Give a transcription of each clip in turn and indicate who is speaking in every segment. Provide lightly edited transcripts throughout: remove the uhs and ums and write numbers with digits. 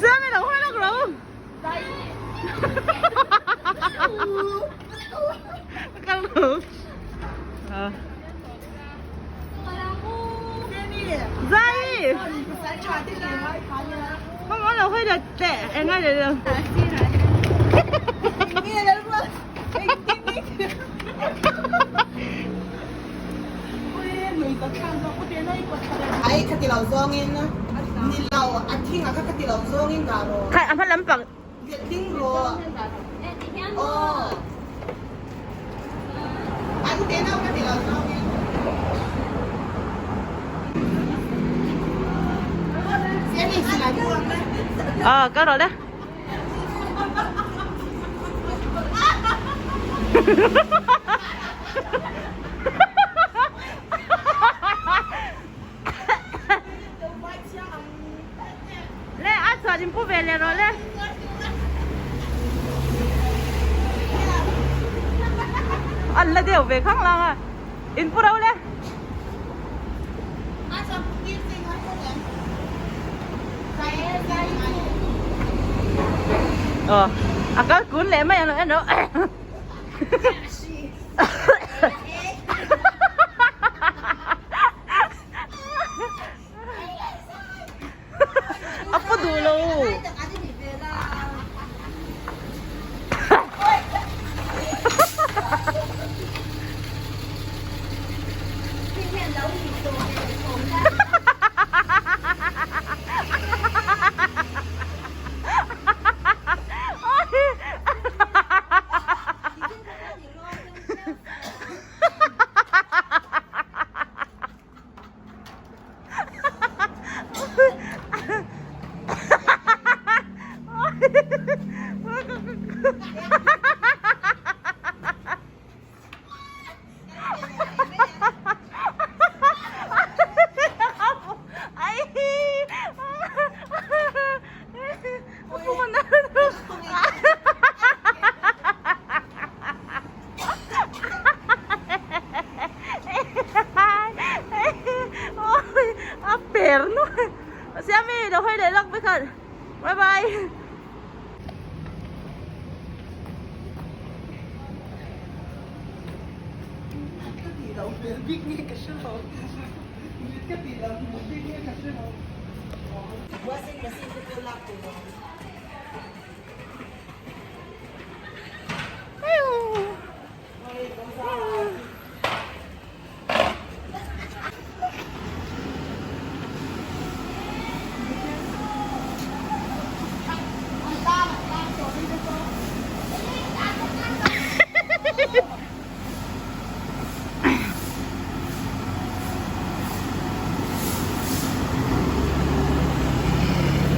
Speaker 1: Siami lo hawi lawk ro. Kal ro. Zai. Không có lo hawi teh engai le lo. Khai a hma lampang. Ờ, có rồi đấy. Le a chuan in pu ve leh rawh le. An la deuh ve khang lang a. In pu ro le. Ờ, a kal kun leh mai ang en rawh. A pu duh lo. A per nuai Siami lo hawi leh lawk vek a bye bye.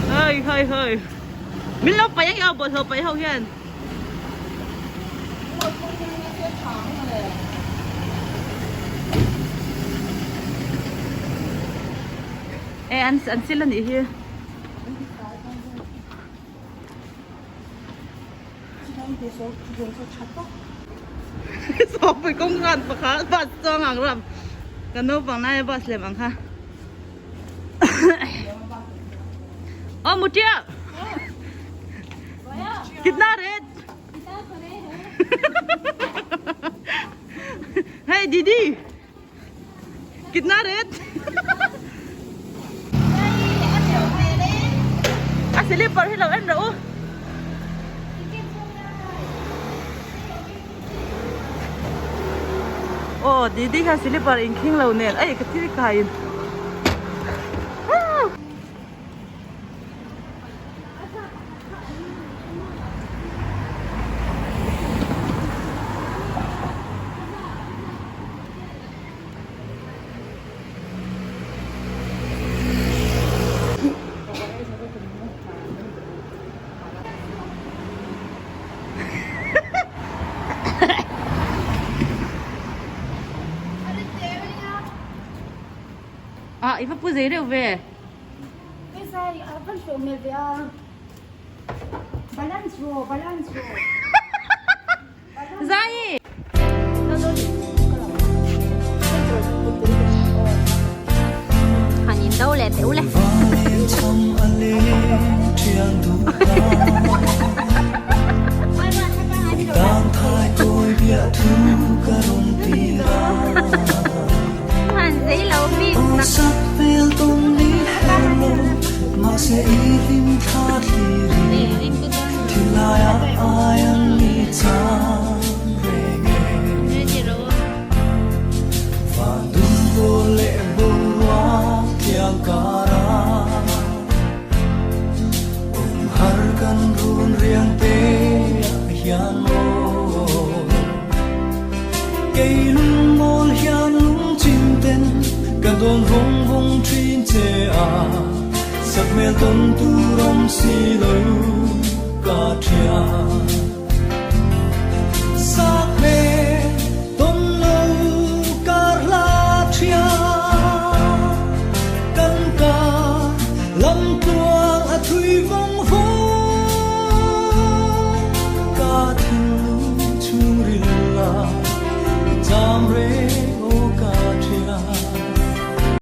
Speaker 1: Hơi hơi hơi Min lo paih ang i aw bawlhhlawh paih ho hian. E an an sil anih hi. Sawpui kawng khan pakhat bus chuang ang ram kan naupang laia bus lem ang kha. Aw mutia kitna ret hey didi kitna ret a slipper hi lo en rawh u. Aw didi kha slipper in khing lo nen ei ka thil kai in Ah, i va pu zei reuh ve.
Speaker 2: Hei a van hlawh hmel ve a. Balance rawh, balance rawh.
Speaker 1: Zai! Han zei lo bik tak.